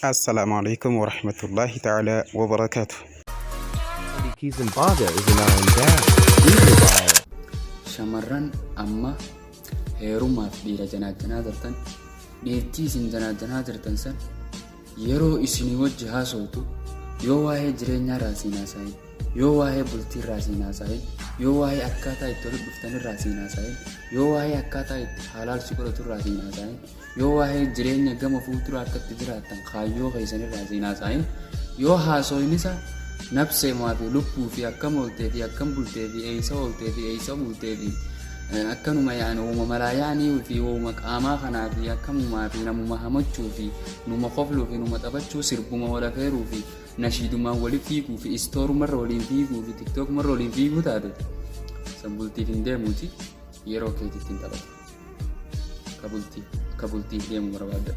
Assalaamu alaikum warahmatullaahi ta'aalaa wabarakaatu. Kizimbaga is an iron dam. Either by Shamarran amma heerumaaf dhiira janaajjanaa jirtan, dhiirtii isin janaajjanaa jirtan san yeroo isinii wajji haasoftu yoo waa'ee jireenyaa irraa siin haasa'in, yoo waa'ee bultii irraa siin haasa'in, yoo waa'ee akkaataa itti walitti dhuftan irraa siin haasa'in, yoo waa'ee akkaataa itti halaal si godhatu irraa siin haasa'in, yoo waa'ee jireenya gama fuuldura akka itti jiraattan kaayyoo keessan irraa siin haasa'in, yoo haasoyni isa nabseemaa fi lubbuu fi akkam ooltee fi akkam bultee fi eeysa ooltee fi eeysa bultee fi akkanuma yaani uuma malaayaanii fi uuma qaamaa kanaa fi akkamumaa fi namuma hamachuu fi numa kofluu fi numa taphachuu, sirbuma wal afeeruu fi nashiidumaan wali fiiguu fi istoorumarra waliin fiiguu fi tiktookumarra waliin fiiguu taate, san bultiif hin deemuuti, yeroo keetitti hin taphatu. Ka bultiif deemu barbaadadhu.